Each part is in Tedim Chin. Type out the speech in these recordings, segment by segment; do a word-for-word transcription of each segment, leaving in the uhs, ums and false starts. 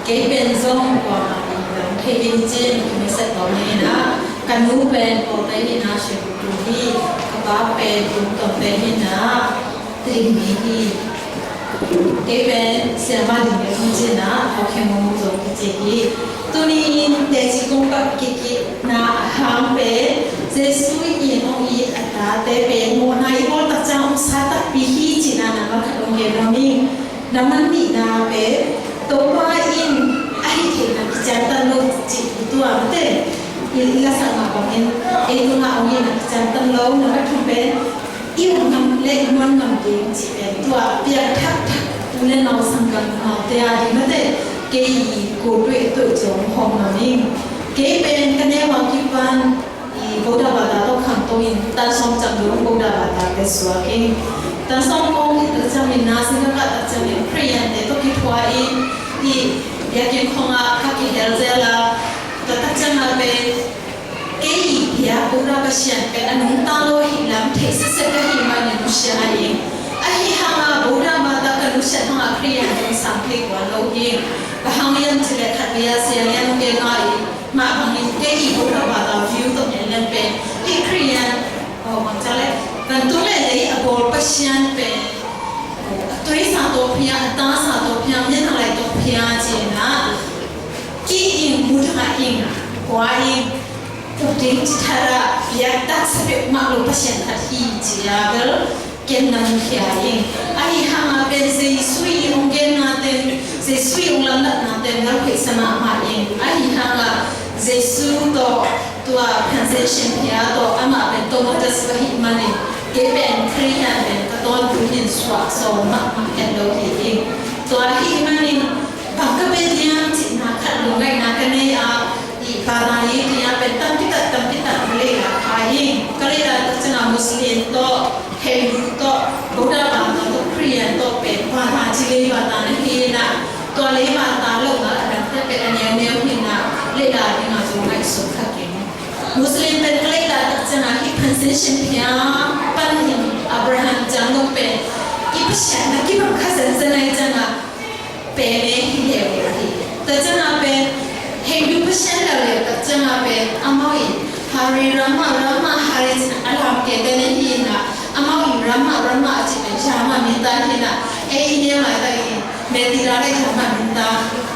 Kei pen zong kuamah in lam thei ding cin ki message tawh hi na, ka nu pen Pawlte hi na, Shekutu hi, ka pa pen Tumtonte hi na, Trinmi hi. Kei pen siama ding le hong cin na, Hawkheng Mung zong kici hi. Tuni in teci kong pak kikik na hang pen Jesu in hong it a tate pen mawhna i bawl tak ciang hong sa takpi hi cihna na makhat hong gen nuam ing. Na man nihna pen Topa in a hih theihna kiciantan lo cih i tuamte i lasak mah bangin ei tungah hong itna kiciantan lo. Na man thum pen i uk ngam le i muan ngam ding cih pen tua piang thakthak u le nau sanggam naute a ding mate kei i ko tuih tuih ciang hong hawm nuam ing. Kei pen ka neu a kipan i Buddha bata tawh khangto in tan sawm ciang dong Buddha bata te suak in tan sawm kong in tak ciang in na sing ka tak ciang in Khristian te tawh kithua in i biakinn khong ah ka kihel zel a, tua tak ciang a pen kei i bia Buddha Pasian pen a nungta lo hi lam thei sese ka hi man in nusia a in ahi hang a Buddha bata ka nusia hang a Khristian te sang thei kua lo hi. Ka hang yan ci le khat bia sia yan ke ngai mah bangin kei i Buddha bata view tawh ngen leng pen i Khristian aw bang ca le kan tung le lei a bawl Pasian pen a tuisa tawh phia, a tasa tawh phia, mian a lai tawh phia cina ki ing mu thang a ing kua ing uk ding ci thara piak tak sa pek mak lo Pasian khat hi cia bel ken na mu khia ing. Ahi hang a pen Jesu i hong genna ten, Jesu i hong lamlatna ten ngal pheisa mahmah ing. Ahi hang a Jesu tawh tua transaction hi a tawh amah pen Thomas ka hih manin kei pen Khristian pen ka tawntung in suak sawm mahmah ken lo hi ing. Tua hih manin bang ka pe diam cihna khat lungngaihna ka nei a i bata i tia pen tampi tak tampi tak ka leila kha ing. Ka leila tak ciang a Muslim tawh Hindu tawh Buddha bata tawh Khristian tawh pen bata ci lei bata na hi na tua lei bata lo na a dang te pen a neu neu hi na leila ding a zong ngaihsun kha keng. Muslim pen ka leila tak ciang a hih transaction phia pan in Abraham ciang dong pen i Pasian na kibang kha zenzen ai ciang a peme hi leuleu hi. Tua ciang a pen Hindu Pasian leuleu tak ciang a pen amau in Hare Rama, Rama Hare cin a lam ke te ne hi na amau in Rama, Rama a ci pen Yama minta hi na ei i ne mai ta in Metira le Yama minta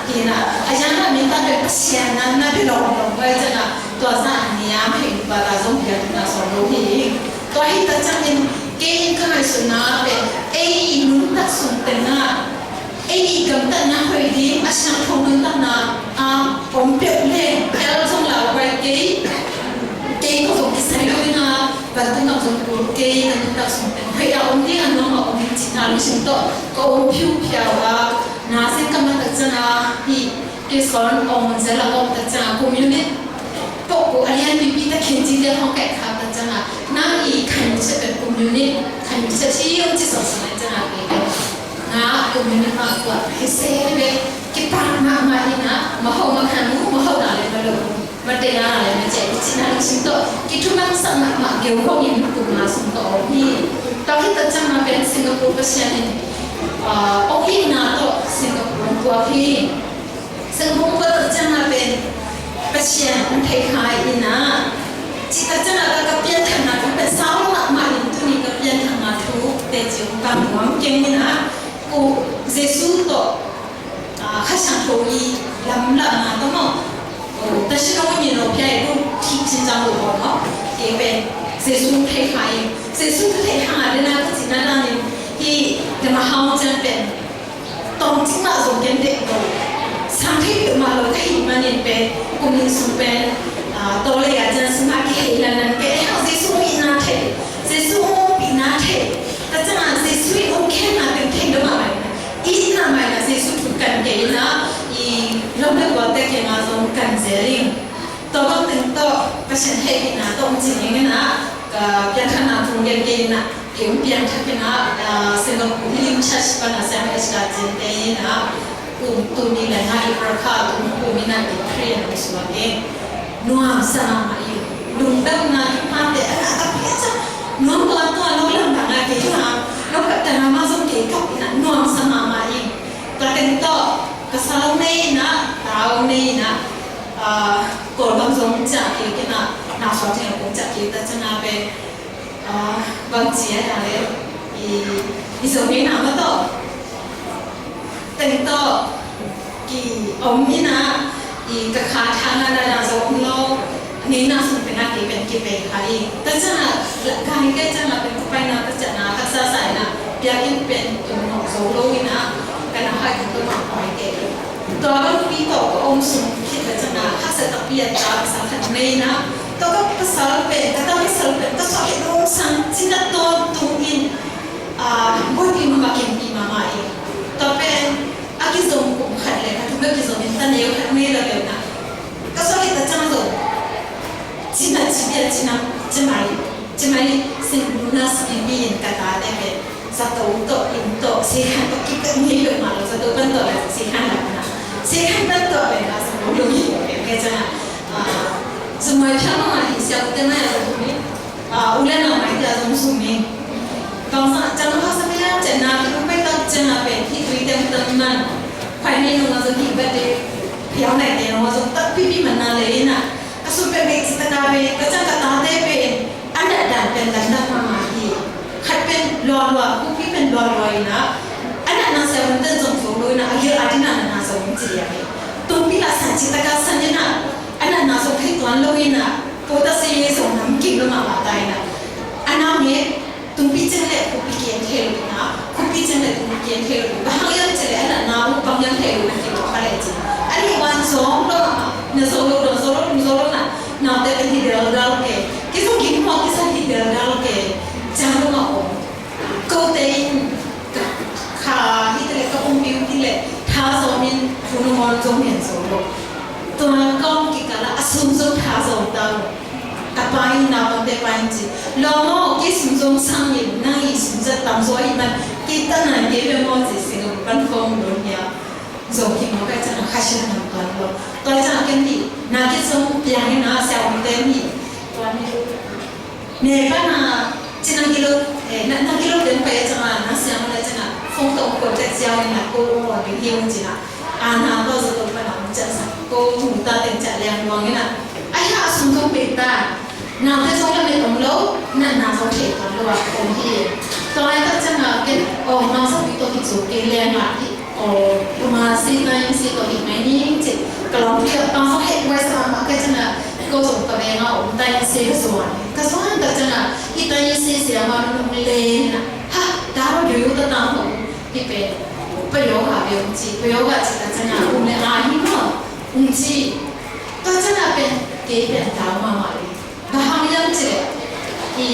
hi na a Yama minta pen Pasian na na pi long long vai ciang a tua za a niam Hindu bata zong pia tu na sawm lo hi. Tua hi tak ciang in kei in ka ngaihsutna pen ei i nuntak sung teng a ei i gamtatna hoih ding a siangtho nuntakna a om peuh leng hell zong lau pai kei kei ko zong kisai lo ding a vantung gam zong kul kei ka nuntak sung teng hoih a om ding a nuam a om ding cihna lungsim tawh ka om phiuphiau a na seng ka man tak ciang a hi kei sawn om zel a om tak ciang a community pok ko a lian pipi ta khen ci te hong kai kha tak ciang a nang i khan mi chet pen community khan mi chet hi om ci sawsawng tak ciang a kei Nga community mah kuah hi se ve kipak mahmah in ah maho makhan uh maho na le malo mate na le mace i cina lungsim tawh kithuman sak mahmah geu hong in kum nga sung tawh om hi. Tawh hi tak ciang mah pen Singapore Pasian in ong hihna tawh Singapore kuak hi. Singapore kuak tak ciang mah pen Pasian ong theih kha in ah cih tak ciang mah ka pianthakna thu pen sau mahmah in tuni ka pianthakna thu teci ong pang nuam keng in ah ku Jesu tawh Kha Siangtho i lamlahna tawh maw? Tasi nong mi lo pia i bu thih cin cang lo maw? Kei pen Jesu thei kha in Jesu thei kha a dena ka cihna danin hi dema hau cian pen tawng cing mah zong ken dek lo sang thei peuh mah lo ka hih manin pen kum nih sung pen tawlei a cian sung a kihei lanan kei hau Jesu hihna thei Jesu hong pihna thei ka ciangah Jesu i hong khenna teng thei lo mah mai. Itna maina Jesu thu kan kei ina i lam le gualte kei nga zong kan zel ing. Tua bang teng tawh Pasian hehpihna tawh hong cing ing ina ka piangthakna thu gen kei ina kei hong piangthak ina Singapore Healing Church pana siang H K Cin te ina um tuni le nga i Prakha tum kum ina i Khrian hong suak ing. Nuamsa mahmah ing. Lungdamna kipate a na tak piaca nuam tua tua lo lam banga kei tua lo kap tana ma zong kei kap ina nuamsa mahmah ing. Tua teng tawh ka salong nei ina Au nei na, ah, Kawl bang zong ciah kik in ah, na suak ciang kong ciah kik ta ciang a pen, ah, bang ci a ya le, i, i zong nei na ma tawh, teng tawh, ki om in ah, i ka kha thang a na na zong om lo, nei na sung pen a kei pen ki pei kha i. Ta ciang a, la, ka hi kei ciang a pen ka pai na, ta ciang a, haksa sa in ah, piak in pen tum nong zo lo in ah, ka na hai ka tum a pai kei. Tua bangpi tawh ka om sung khit le ciang a, haksa takpi a ta pasal khat nei na. Tua ka pasal pen, ka ta pasal pen, ka suak khit nung sang cina tawntung in, ah, buaipih mahmah, kimpih mahmah in. Tua pen, a kizom kum khat le, ka tung ka kizom in ta neu khat nei la pen na. Ka suak khit ta ciang zong. Cina, cibia, cina, cimai, cimai, sin, lunas, bibi in ka tate pen. Zato tawh, inn tawh, sikhan tawh, kipek ngei peuhmah lo, zato pan tawh le sikhan lo na. Sikhan pan tawh le na, zato lo hi lo, kei ciang a, ah, zumai phial mah hi siaute mai a zong zumi. Ah, u le nau mai te a zong zumi. Bang sa, ciang lo sa mia, ciang na, ki u pai tak ciang a pen, hi tui teng tam man. Khwai ni nung a zong hi ba te, phial nai te nung a zong tak pipi man na le na. Ka sum pen bek ci taka pen, ka ciang ka tate pen, a nat dan pen lamdang mahmah hi. Khat pen lualua, kupi pen lualua in ah, a natna siavuanten zong zo lo in ah, a gil a ding a natna zong ci liang hi. Tungpi la san ci taka san in ah, a natna zong thei tuan lo in ah, pota si zong nam kim lo mahmah ta in ah. A nau nge, tungpi ciang le khupi kiang thei lo in ah, khupi ciang le tungpi kiang thei lo in, bang hang hiam cih leh a natna uh bang hiam thei lo na ki lo kha le cin. A nih wan zong lo ah, na zo lo, na zo lo, na zo lo na, naute pen hi daldal ke. Kei zong kei hmuak kei zong hi daldal ke. Ciang lo ma om. Kote in ka kha hi te le ka pumpi uh hi le tha zong in thu nong on zong hian zo lo. Tua kong kikal ah a sum zong tha zong ta lo. Ka pa in naupangte pa in ci, lawm aw, kei sum zong sang in, nang i sum zat tam zaw ahih man, kei ta nai kei ve maw ci, Singapore pan phone lo nia. Zong ki maw kai ciang a khasia nam tuan lo. Tua ciang a ken di, na kei zong piang in a siavuante mi. Tua mi. Ne pa na, ci nang kilo, eh, na, nang kilo den pa ya ciang a, na siang la ciang a, phone tong ko te ciang in na ko lo ding hi ung ci na. A na to zo to pa na ung ciang sa, ko mu ta teng ciang liang luang in a. Ai ha, a sum zong pek ta. Naute zong lamet om lo, natna zong thei tuan lo a om hi. Tua laitak ciang a ken, aw, mangsapi tawh hi cu kei leng a hi. Aw, kumasi ta in si tawh hi mai ning ci. Ka lawmpi a pang zong heh kuai sa mahmah ka ciang a, ko zong ka veng a om ta in si ka zuan. Ka zuan tak ciang a, hi ta in si siama nung leng a. Ha, ta ro yu yu ta ta ho. Hi pen, pa yoga ve ung ci, pa yoga ci tak ciang a, um le a hi maw, ung ci. Tua ciang a pen, kei pen ta mahmah hi. Bang hang hiam cih leh, i,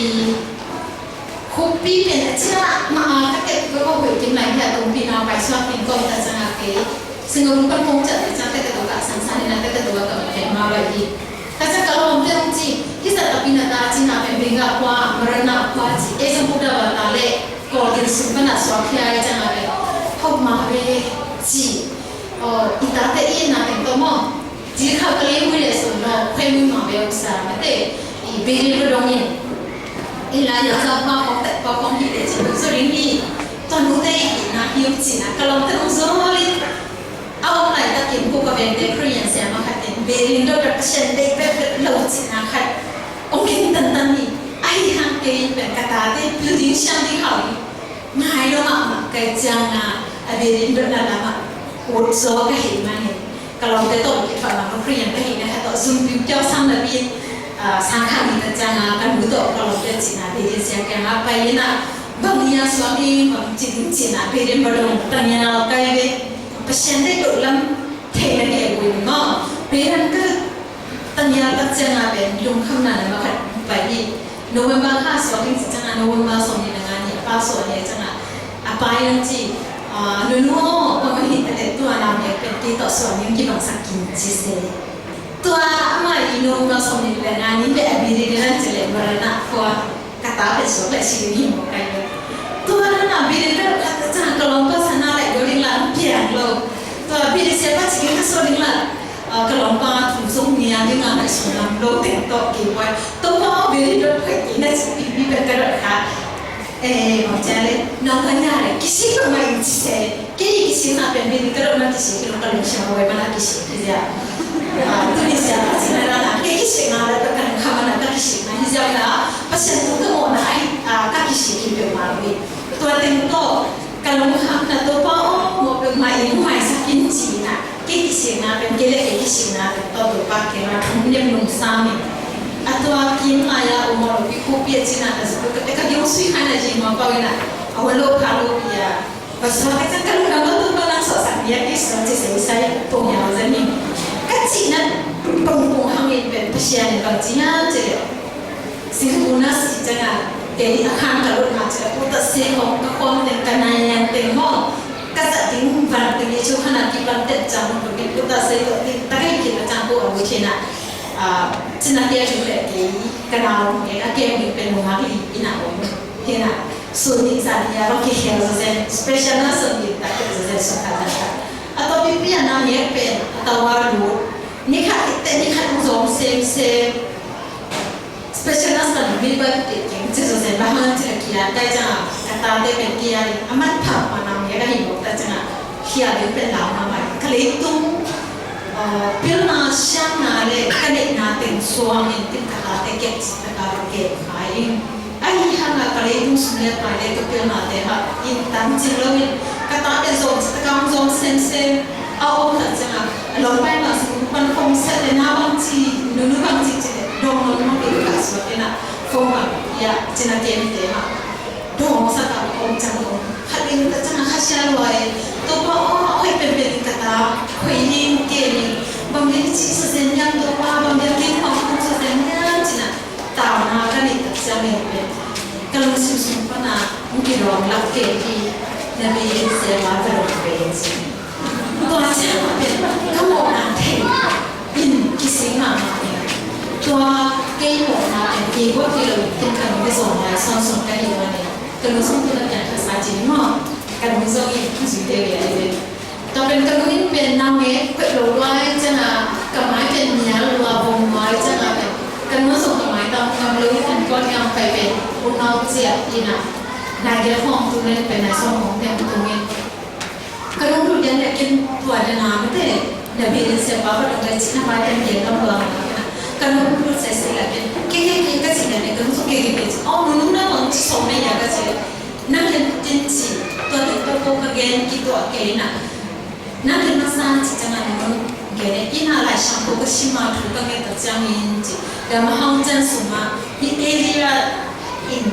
khupi pen a cina mah a ka tet ka ko hoih kim lai hi a, tungpi na pai suak kim ko ta ciang a kei. Singapore pan kong ciah te ciang te ka to ka san san in a te ka to ka ka pen ma bai hi. Ka ciang ka lawmte hong ci, hi sa tapi na ta cina pen Benga khua, Marana khua ci, e sang buda ba ta le, ko din sung pan a suak hi a ciang a pen. Hop ma ve ci. O, i ta te i na pen to mo. Ci kha ka lei mui le sun lo, khuai mui ma beu sa mate, i birin ro dong in. I la ya sa pa kong tat pa kong hi te ci beu so ring i, tuan hu te i na hi um ci na, ka lawmte hong zo li. A om lai takin ko ka veng te Korean siama khat in, birin ro dong ka shen dei bek bek lo ci na khat. Ong kin tan tan hi, a hi hang kei pen ka ta te, building siam ding hau hi. Ngai lo mahmah ka hih ciangin a birin dotna lamah ut zaw ka hih manin ka lawmte tawh kituah lam a Korean ka hihna khat tawh zumpi uh kiau sang napi, ah, sang khat ni ka ciangin ka nu tawh ka lawmte cihna birin siang kiangah pai in ah bang ni a suak ding bang ci ding cihna birin ba dong tang in a kai ve. Pasian deih loh lam theihna ngei uh in maw birin ka Tanial tak ciangin pen lungkhamna lam a khat pai hi. November kha suak ding ci ciangin November sawmnih le nga ni a pa suak ni ciangin a pa in ci, ah, nunu aw, bang ahi ta leh tua lam pen kei tawh suak ding kibangsak kin ci se. Tua amah i November sawmnih le nga ni le a biri ding nan ci leh Marana khua ka ta pen suak leh si ding hi maw kai ve. Tua na na biri ka khat ciangin ka lawmpa sana leh ding la piang lo. Tua biri siapa ci ding ka suak ding la. Ah, ka lawmpa thu zong nia ding a ngaihsun lam lo teng tawh kei buai. Topa aw, birin dot phuai kei na ci pipi pen ka dot kha. Eh, bang cia le, nang ka nia le, kisi ka mai in ci se. Kei kisi na pen birin ka dot na kisi kei lo ka lungsim a buai mana kisi kei. Tuni siapa cihna dan a kei kisiatna le ka kan khamana ka kisiatna hi ziau na Pasian thu ka mawhna ahi a ka kisiat hi peuhmah lo hi. Tua teng tawh ka lungkhamna Topa aw mawh peuhmah in maisak in ci-in a kei kisiatna pen kei le kei kisiatna pen tawh Topa kiangah thum niam lungsamin a tua kim lai-a um aw lo kikhupi a cihna ka zuk ka giung sui khaina hi mawh pau in a a huan lo pha lo pi a Pasal ka cakap kalau gambar tu pernah sok sak dia kisah cik saya saya pun yang zani. Kacina pengpung hangin pen Pasian bang cina cik. Singkuna si cakap kei akan kalau nak cakap putar singkong ka kong teng kanai yang teng mo. Kasa ting ban teng itu kana kipan teng cang pun putar singkong ting takai kita cangku abu cina. Cina dia juga kei kenal kei akem pen mungaki ina om. Hina. Sun nih zan nia bang kikhel zazen special na sun nih tak zazen sun kha zan kha. A topic pi a na nek pen a tawa lut ni khat te ni khat zong sem sem. Special na sun mi ba ti king ci zazen ba hang ci ka kia kai jang a ka ta te pen kia a man pha ma na nek a hi bok ta jang a kia ding pen lau ma mai ka leitung pilna siangna le ka neihna teng suangin tin ka ta te kek ci ta ka kek khai in. Ahi hanga ka leitung sum le pai le ka pilnate ha in tam cing loin ka ta pen zong citaka hong zong semsem a om tak cianga a lawm pai ma sing pan hong set le na bang ci nunu bang ci ci le dong non ma pe ka suak ina fong bang ia cina kemte ha dong sak a om cang om khat in tak cianga kha sia luai Topa aw a hoi penpen in ka ta khoi ning ke ning bang le ci sa zen yang Topa bang le kin hong sa zen yang cina Tauna ka neih tak ciangin pen ka lungsim sung pana hong kidawm lak kei hi. Na bi in sia ma ka lung pe in si. Tua ciang pen ka mawhna thei in kising mahmah in. Tua kei mawhna pen kei guak hi lo in ken ka lung kizawm lai sawn sung ka hi lo a ni. Ka lungsim tu na piang ka sa cin maw. Ka lung zong in zui deuh ia hi. Tua pen ka nu in pen nang e koih lo luai cianga ka mai pen nial lua bom luai cianga pen ka nu zong ka mai tam ngam lo in an kuan ngam pai pen unau cia ina nai gel hong tu len pen nai song hong tem tung in ka nu tu dian le kin tua dian a mate na bi in se pa pa dong le cina pa dian gel ngam lua ka nu tu se se la kin ke ke ke ka cina le ka nu ke ke ke ci oh nu nu na bang ci song ne ya ka ci nang len tin ci tua tin pa ko ka gen ki tua ke na Nang ken masa ci ciangin nung gene ina lai siangtho ka sim a thu ka nget tak ciangin ci dam a hang cian sung a hi Elia in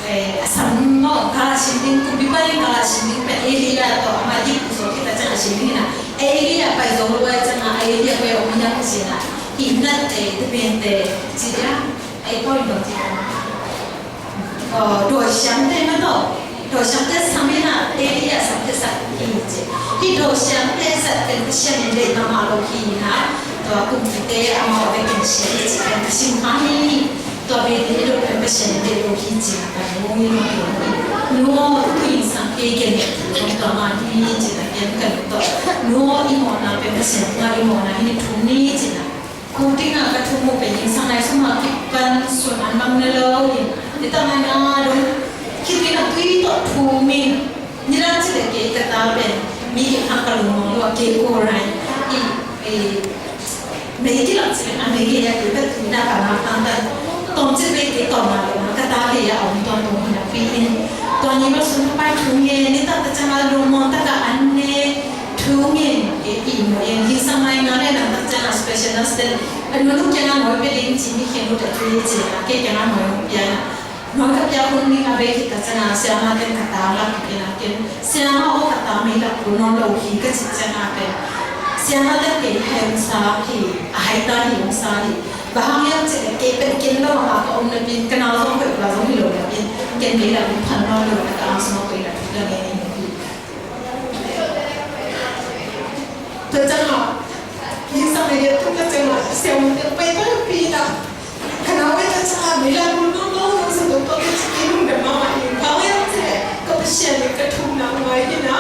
a sam maw ka la sim ding kumpipa in ka la sim ding pen Elia tawh ama dik zo khit tak ciang a sim ding ina Elia pai zo luai ciang a Elia pai om hiam ci na hi nat te te pen te ci dia ei pawh in dong ci Dawi siangte mah tawh dawi siangte sam in ah Elia siangte zat hi ci. Hih dawi siangte zat pen Pasian in deih mahmah lo hi in ah tua kumte amau a vekin sia hi ci pen ka sim kha hi. Tua pen i dawh pen Pasian in deih lo hi ci na kan mu hi lo hi. Nu aw tu in sang kei gen kong tua ma hi ci na ken kan tawh nu aw i mawhna pen Pasian tungah i mawhna hi ni thum ni ci na Khu dingah ka thu mu pen in sang nai suma kipan sun an mang na lo in nitak nai na dong khit in a tui tawh thu min nidang ci le kei ka ta pen mi kik hang ka lungmong lo a kei ko rai i mei kilak ci le a mei kei a kei ka tui na ka na tang ta tawm ci le kei tawm na lo na ka ta kei a om tawm tawm hun a pi in tua ni bal sun ka pai thu nge nitak ta cang a lungmong tak a an ne Thu ngin e i mu e hi sang nai nga le nang tak ciang a special na sten a nu nu kiang a ngoi pe ding ci mi khen ut a tui ci a ke kiang a ngoi mu pia na ngoi ka pia kun ning a be ki tak ciang a siama ten ka ta la ki na ken siama o ka ta mei la kun non lo hi ka ci ciang a pen siama ten ke hai ung sa hi a hai ta hi ung sa hi ba hang yang ci ke pen ken lo ha ka um na pin ka na zong ko ba zong hi lo na pin ken mei la kun phan non lo ka ta ang sma ko i la ka nge ni hi Tua ciangah zingsang na giat tung ka ciangah siamun te pai pai pi na ka nau te ka ciangah mi la mun no no no sa tung tua ka ci ki lungdam mahmah in ka ngai ang ci leh ka Pasian in ka thumna ngai hi na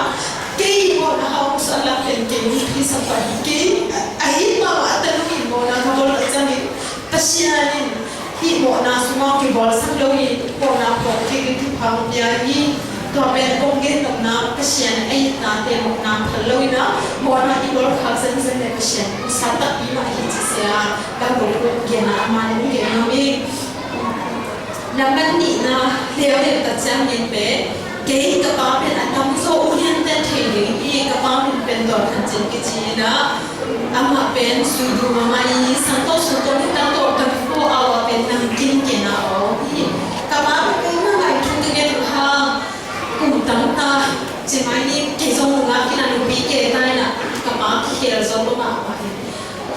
kei mawhna hau sa lak pen kei mi pi sa pai kei a it mahmah a tanung in mawhna ka bawl ka ciangin Pasian in hih mawhna sungah kibawlsak lo hi mawhna pawh kei kei thupha pia hi tua pen kong gen nopna Pasian a itnate mawhna phal lo in a, mawhna i bawlkhak zenzen le Pasian hong sa takpi mah hi ci sia, kan bawlkhak gen a, a man in gen nuam ing. Nambat nihna, leuleu tak ciangin pen, kei ka pa pen a tamzaw u liante thei ding hi, ka pa min pen Dawn Khan Cin kici in a, amah pen Sudu mama i, sangtawh sangtawh ni tangtawh kan fo aw a pen nang kin ken a aw hi. Ka pa pen kei mah ngai thu ka gen uh hang, kum tangta, cimai ni kei zong nungak in a nupi kei ta in a, ka pa kikhel zo lo mahmah hi.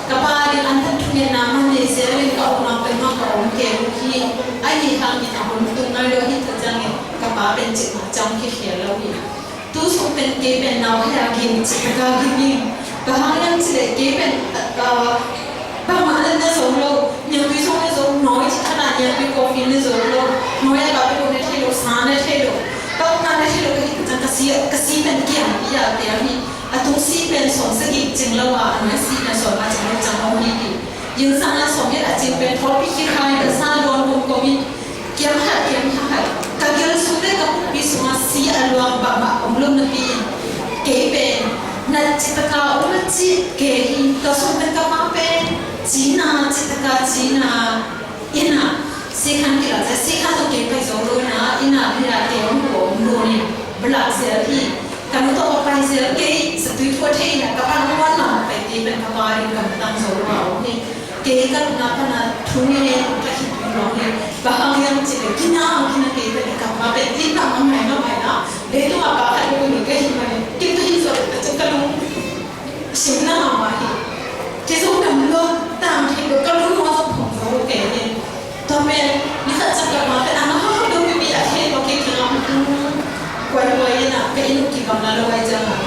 Ka pa ding an than thungetna man nei zel in ka omna pen mah ka om kei uh hi. Ahi hangin a hun tung nai lo hi ta ciangin ka pa pen cik mah ciang kikhel lo hi. Tu sung pen kei pen nau hei a ging cik taka ging in. Bang hang hiam cih leh kei pen, ah, bangmah na ne zo lo, niangtui zong ne zo, nawi cik khat ah niangtui coffee ne zo lo, nawi a ka pen ne thei lo, sa ne thei lo, bangmah ne thei lo ka hi ta ciang ka si, ka si pen kiam pi a tia hi. A tung si pen sawm sagih cing lo a, a nai si pen sawm nga cing lo ciang lo hi hi. Yin sang a sawm yet a cing pen thawpi khi khai ka sa dawn kong kong hi. Kiam hat, kiam hat. Ka gil sung le ka pumpi sung a si a luang bangmah om lo napi in. Kei pen nat citaka um a ci kei hi. Ka sung pen ka pa pen cina citaka cina. Inn ah sikhan kilak zel, sikhan tawh kei pai zo lo in ah, inn ah bia kei hong kuah hong lun in, balak zel hi. Ka nu tawh ka pai zel kei, zatui thu a thei in ah, ka pan hong wan lam pai kei pen ka pa in ka tang zo lo a om hi. Kei ka nupna pan a thu ngen ka khit pen lo hi. Bang hang hiam cih leh kina, kina kei pen ka pa pen inn ah ngai ngai na, leitung ah pa khat lo hi ka hi mah hi. Kin ka hi zo ka cun ka lung Simna mahmah hi. Kei zong dam lo, tang thei lo, ka lungmuang zong phawk zo lo kei hi. Tua pen, ni khat ciang ka pa pen, a ngah hak dong pipi a thei lo kei kiangah, um, kuai kuai in ah, ka inn uh kibang na lo ai ciangah.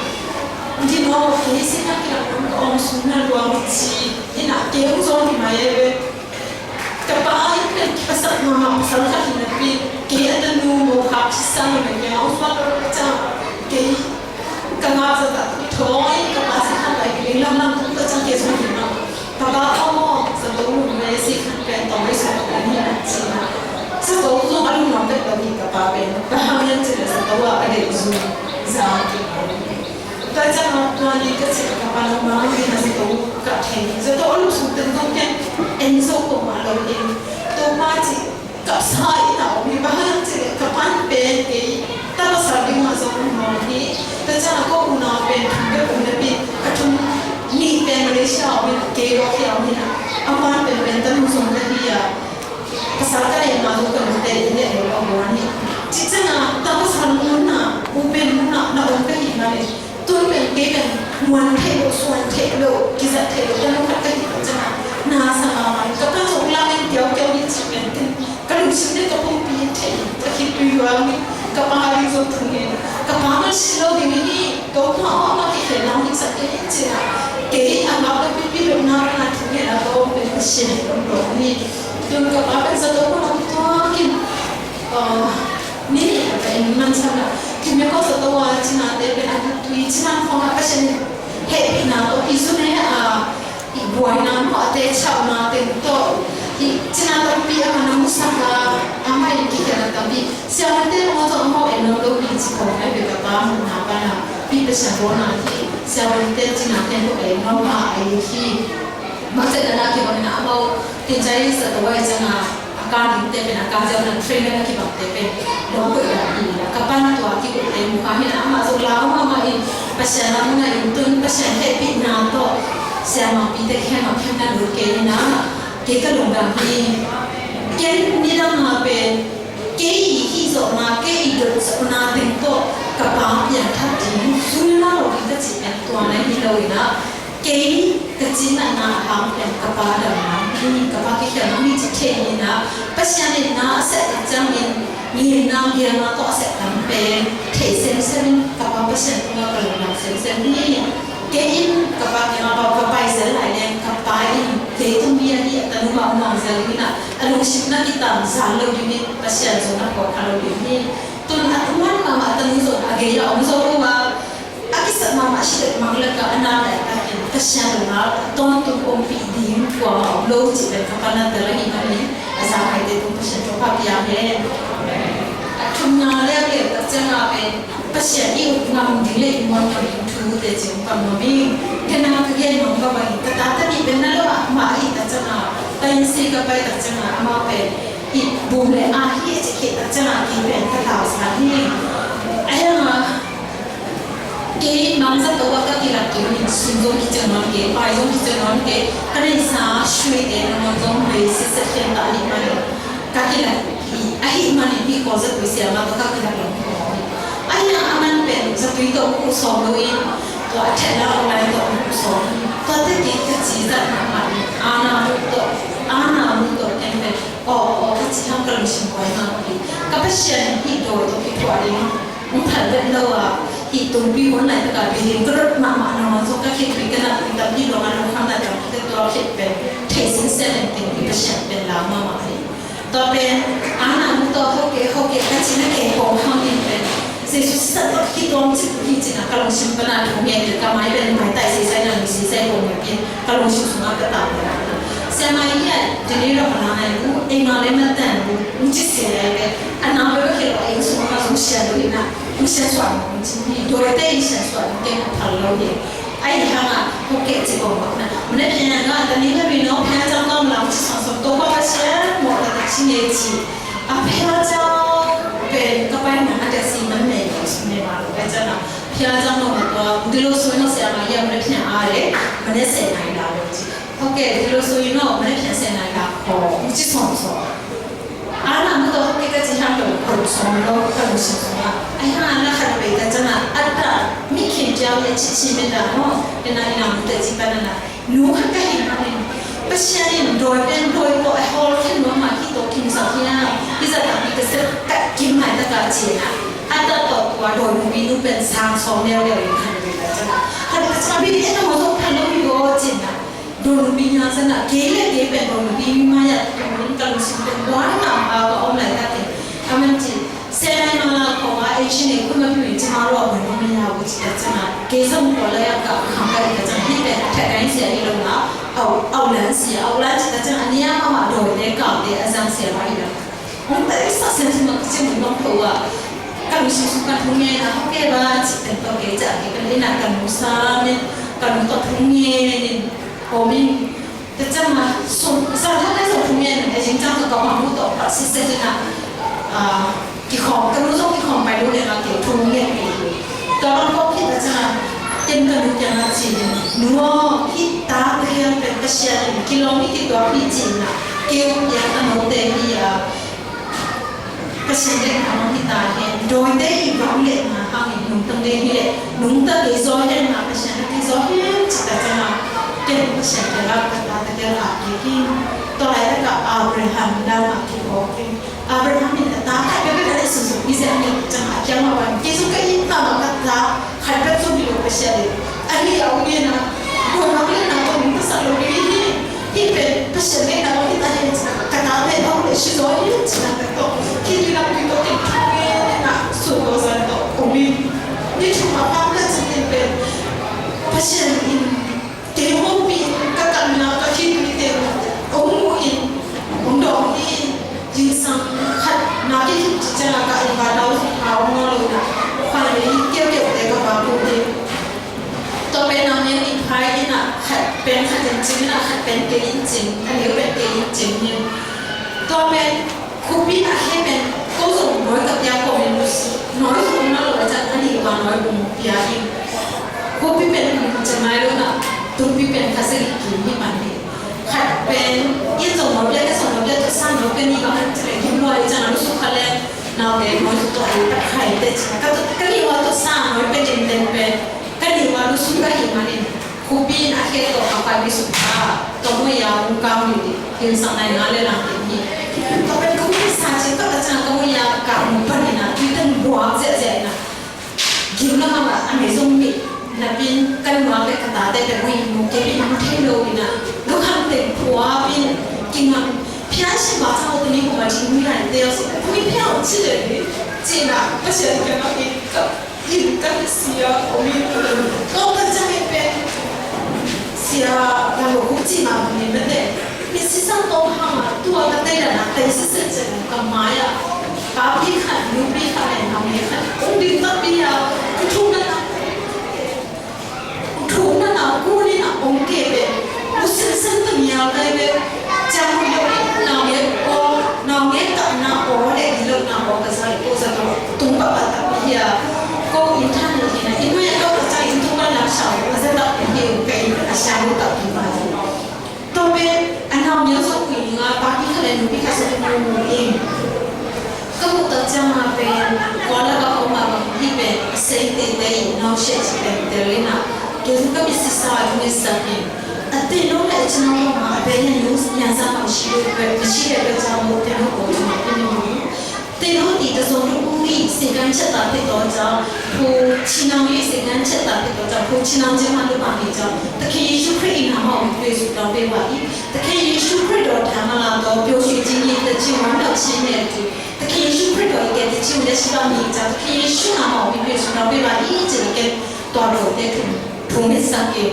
Di no, kei sinah kilang ka om sung na luang ci, in ah, kei hong zong hi mai ai ve. Ka pa in pen kipasak mahmah pasal khat hi napi, kei a tanu mo kha kisa lo na kei a hong suak lo ka ciang, kei ka ngak zahzah tawh thawng in ka pa sikhan pai kei lam lam tung ka ciang kei zong hi mah. Ka pa aw, zato lum ve sikhan pen tawng ei suak ka hi na ci na. Zato zong a lungnuam pek lo hi ka pa pen. Bang hang hiam cih leh zato ah a deih zung zang kik lo hi. Tua ciangah tua ni ka cih ka pa lungmuang ding a zato ka thei. Zato a lungsung teng zong ken en zo ko mah lo ding. Topa cih kapsa in a om hi, bang hang cih leh ka pan pen kei ta pasal ding mah zong um nawn hi. Tua ciangah ko unau pen thum bek um napi, ka thum nih pen Malaysia a om in a, kei lawk hi a om in a, a pan pen pen tanu zong ka hi a. Pasal ka neih ma zong ka nute in leh lo a guan hi. Cih ciangin ta pasal mun ah, u pen mun ah na om ka hih manin, tun pen kei pen muan theih loh, suan theih loh, kizat theih loh, tanu khat ka hih ciangin na sa mahmah hi. Ka pa zong lam in kiaukiau hi cih pen ken ka lungsim le ka pumpi in thei hi. Ka khitui luang hi. Ka pa ding zong thungen. Ka pa man si lo ding hi. Topa aw, amah kikhelna hong hihsak kei in ci-in ah, kei a ngakna pipi lupna pana thungen a ka om pen Pasian in hong lawm hi. Tun ka pa pen zato kong lam tuak in, ah, ni nih a ka inn mansan ah, thimia kong zato a cinate pen a tui cina khawng ah Pasian in hehpihna tawh i zu ne a, i buaina maw, a tecihna teng tawh, i cina tampi amah na musak a, amah in kikhelna tampi. Siavuante maw zong amau en nuam lo hi ci khawng ai ve ka pa muhna pana, pi Pasian bawlna hi. Siavuante cina teng tawh en nuam a ei hi. Bangciat na kibang na amau tin cai sa tawh ai ciangin a, a ka dingte pen a ka ziau na train na kibangte pen lo koih na hi. Ka pan tua kikoihte mu kha hi na amah zong lau mahmah in Pasian lam na in tun Pasian hehpihna tawh siamahpite khem a khem na lut kei hi na. Kei ka lungdam hi. Ken nidang a pen kei i hih zawhna, kei i dot zawhna teng tawh ka pa piangthak ding, sum na lo ding ka cih pen tua na hi lo in ah, kei ka cinatna a hang pen ka pa damna hi, ka pa kikhelna hi ci thei in ah, Pasian in na a seh tak ciangin, nginna biakna tawh a seh tam pen thei semsem in ka pa Pasian tungah ka lungdam semsem hi. Kei in ka pa kiangah ka pai zel lai leng ka pa in leitung mi ahi a tanu mah hong mang zel ding in ah, a lungsim na kitam zan lo ding in Pasian zong na phuak kha lo ding hi. Tun a thuman mahmah a tanu zong a gei a om zo lo a, a kisat mahmah a si leh mang lak ah a na daihtak in Pasian lo na a tawntung ompih ding kuamah om lo cih pen ka pa na tel ahih manin a za ngaite tung Pasian thupha pia hen. A thumna leuleu tak ciangah pen Pasian i up ngam ding le i muan ngam ding thu teci hong pang nuam ing. Kei na ka gen nuam ka bang, ka ta ta nih pen na lo ah mah ahih tak ciangin, tua inn si ka pai tak ciangin, amah pen i bum le a hi ci khit tak ciangin kei pen ka tau sa hi. Ahi hang a kei mangza to a ka kilak kei, sum zong kician nuam kei, pai zong kician nuam kei, ka neihsa sui te nangawn zong bei siset khian ta ahih manin ka kilak hi. Ahih manin hih Kawlzatpui siamah tawh ka kilak lo hi. Ahi hang aman pen zatui tawh hong kuh sawm lo in, tua a theihna online tawh hong kuh sawm hi. Tua teh kei ka ci zat mahmah hi. Ana mu tawh, ana mu tawh ken pen aw aw ka ci hang ka lungsim koi hang hi. Ka Pasian in hih dawi tawh kithuah ding hong phal vet lo a, hih tumpi hun laitak a biakin ka dot mahmah nangawn zong ka khitui ka naptui tampi dong a lungkham lai tampi ka tuak khit pen thei sinsen in teng hi. Pasian pen lau mahmah hi. Tua pen ana mu tawh hoke hoke ka cihna kei kong hang in pen Jesu sisan tawh kituam cik hi cihna ka lungsim pan a thu ngen in ka mai pen maitai sisai na mi sisai kong ngen in ka lungsim sungah ka tau hi. Siamah hi a, tuni lo ka na nai bu ei ma le matan bu, bu ci sia lai pen a na bai ba kilo ei sungah zong sia lo hi na. Hong siansuah nung ci hi, dawite in siansuah nung kei hong phal lo hi. Ahi hang a, hong keh ci kong bak na. Mune phia nga, ta ni la ri no, phia cang kong lau ci suan suan, Topa Pasian mawh taktak ci nge ci. A phia cang pen ka pai na a tia si man nei, si man nei ma lo, pai cang a. Phia cang no ma tua, di lo sui no sia ma ya, mune phia a le, mune se nai la lo ci. Ok, di lo sui no, mune phia se nai la ko, ci suan suan. Ana mu tawh hoke ka ci hang lo, ka lungsim lo, ka lungsim sungah. Ahi hang ana khat vei ka cana, a ta, mi khin ciau le ci ci me ta maw, ina ina mu te ci ka na na. Nu khat ka hi hang in, Pasian in dawi pen dawi tawh a hawl khin nuam mah hi tawh kim sak hiam, hi zat a mi ka sep ka kim mai ta ka ci na. A ta tawh tua dawi nu mi nu pen sang sawm leu leu in khat vei ka cana. Khat ka cana bi e ta maw zong khat lo mi go ci na. Donu pi nya sana, kei le kei pen donu pi mi maya, donu ka lungsim pen buai ma a ka om lai ta te. Ka man ci, se lai ma la ko wa, e chi ne, kun ma pi mi ci ma lo, a buai ma mi ya, bu ci ta sana. Kei sa mu ko la ya ka, ka ka ita sana, hi pen, ta ka in sia i lo na, au, au lan sia, au lan ci ta sana, a nia ma ma do te ka te, a zang sia ba i la. Ong ta i sa sia ci ma ka ci mu ma ko wa. Ka lungsim su ka thu nge na, ko ke ba, ci pen ko ke ca, ke pen ina ka lungsa, ne, ka lung ko thu nge, ne, Om in, ka cam a, sum, sa thak le sum thum yen, a jing cang ka kau hang mu tawh, pa si se ding a, a, kikhawm, ka nu zong kikhawm pai lo le nga ke thum yen pi. Tua bang kawk khit a cang a, ken ka nu kiang a ci ding, nu aw, hih tak lian pen Pasian in kilawm hi kituak hi ci na, kei kiang a note hi a, Pasian lekna mah hi ta hen, dawite i vangliatna hangin nungta ngei hi leh, nungta kei zaw hen, na Pasian a kei zaw hen, ci ta ciang a, ken Pasian kiang a ka ta ta kiang a kei hi. Tua laitak a Abraham dan a kei aw kei. Abraham in a ta khat bek a leh sunsun i ziah ngiat ciang a kiang a van, kei zong ka itna mah ka ta, Khat pen zong hi lo Pasian in. Ahi a, um in a, Buaibang le na tawh nung ka sak lo ding hi. Hih pen Pasian le na lo hi ta hi, ka ta pen a um le si zaw hi, ci na ka tawh. Hih tu na pi tawh ken thu nge na, sun lo zan tawh um in. Ni thum a pang ka ci in pen Pasian in kei hopih in ka kalna ka khitui teng hong mu in, hong dawng in, zingsang khat na kikhit ciang a ka inn vanau hau ngaw lo in a, khuan le in keukeu te ka va lut in. Tua pen nang nian in phai in a, khat pen khat in cing in a, khat pen kei in cing, a neu pen kei in cing in. Tua pen Khuapi na khe pen ko zong nawi ka pia ko min lu si. Nawi zong na lo a cang a ni wa nawi bung pia in. Khuapi pen bung cang nai lo na. Tumpi pen kha sa ki ki ni man ni. Khat pen in zong nawi pia ka zong nawi pia tu san nawi pia ni ba han cang a kim nawi cang a lu su kha le. Nawi te nawi tu tu ai pat khai te cang. Ka tu ka ni wa tu san nawi pia din den pen. Ka ni wa lu su ka hi man in. Khuapi in a khe tawh ka pai mi suk a, ka mui a hong kau mi ding, hong sang nai nga le lang ding hi. Ka pen ka mui sa cin ka ka cang ka mui a ka hong pan in a, tui tang buak ziahziah in a. Gim lo hang a, a mei zong mi, na pin kan muak le ka tate pen mui mu ke pin mu thei lo in a. Lu kham teng phua pin, king hang, phian si ma cang o tu ni hu ma cing mui lai te o si, mui phian o ci le ni, ci na, ka sian ka ma pin, ka Inn ka sia om in, tawmta ciangin pen sia Lam Lo Khup cih mah bangin mete. Mi sisan tawm hang a, tua ka tei dan a tei sese ciang ka mai-ah papi khat, nupi khat le nau le khat, um Takpi a, ka thuk na na, thuk na na, ku ni na ong ke be, u sin sin ta nia kai be, jam u yo, nau nge o, nau nge ka na o, le di lo na o, ka sa ko sa to, tung pa pa takpi a, ko in than ni na, in we ka ka sa in tung pa na sa, ka sa takpi a, ka in a sa lo takpi a. Tua pen a nau mial zong khui ning a, pa pi khat le nu pi khat zong mu mu ing. Ka muh tak ciang a pen, kua la ka om a bang hi pen, a sei teitei, nau siah ci pen tel in a. Kei zong ka mit sisa a, ka mit sak in. A te no le a ci no ma, a pen a nu, yan sa ma shi le, ma shi le ka ciang mu, te no ko ci ma pi ni mu. Te no ti ta zong lu ui, si gan chat ta te to ca, pu chi nang ui, si gan chat ta te to ca, pu chi nang je ma lu ba ni ca. Ta ke Yesu Khrist in ha ma ui, Yesu ta pe wa i. Ta ke Yesu Khrist do ta ma la do, pyo shi ji ni ta chi wan da chi ne tu. Ta ke Yesu Khrist do i ke ta chi wan da shi ba ni ca. Ta ke Yesu na ma ui, Yesu ta pe wa i, ci ke to do te tu. Pu mi sa ke.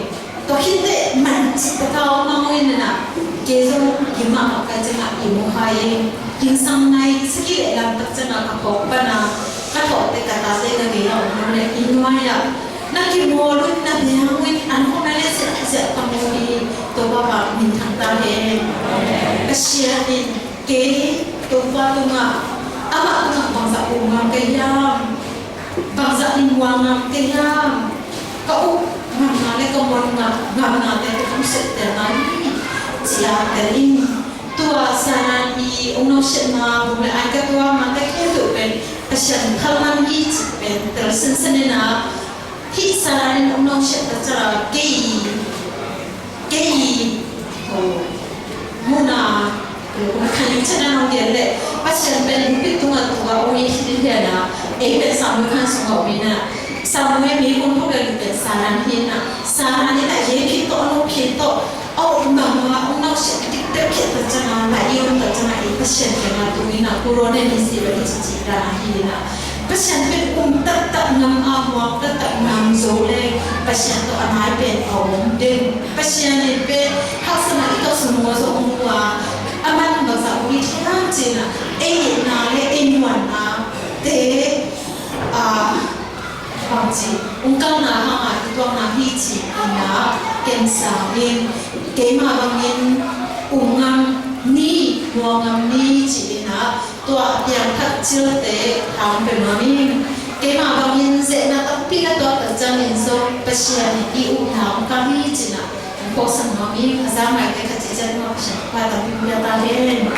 Tua khit teh man cih takau mah uh in a, kei zong hi mahmah ka ciangah i mu hai ing. Ginsang nai sagih le lam tak ciangah ka phawk pan a, ka thawh teh ka tate ka gei a om lo le i nuai ah na kimawl uh in, na biang uh in, an khawng na le siah siah ka mu hi. Topa min thang ta hen. Ka sia in kei Topa tungah, amah tungah bangzah um ngam ka hiam? Bangzah in muang ngam ka hiam? Ka up ngamna le ka muan ngamnate ka tung septel ngai hi, ci-a tel in. Tua Sanan i ong nosiatna bung le ai ka tuak mah ka khempeuh pen Pasian thalman hi cih pen tel sinsen in a, hih Sanan in ong nosiat ta ciang a kei Kei, oh, muna, oh, khan yu chana nong gen le, Pasian pen bukpi tunga tunga ong i khit lian a, ei pen Samuel khan sunga ong i na, Samuel mi kong thok le pen Sanan hi na, Sanan hi na, ye phi to, no phi to, oh, mama, ong nau sian dik dik khit ta chana, na i ong ta chana, ei Pasian pen na tung i na, kuro ne ni si ba i chi chi da na hi na. Pasian pen um taktak ngam a, muang taktak ngam zo le Pasian tawh a nai pen a om den. Pasian in pen haksatna i tawh sung mua zo mu a, a man bangzah um i thiam cin a, ei itna le ei muanna te a, bangci ung kalna hanga i tuakna hi ci in a, ken sang in keima bangin um ngam ni, muang ngam ni ci in a, tua a piangthak cilte hang pe nuam ing. Keimah bangin zehna tampi na tuaktak ciangin zong Pasian in i upna hong kam hi cinah hong phawksak nuam ing. A za maite khat ciat mah Pasian thupha tampi pia ta hen.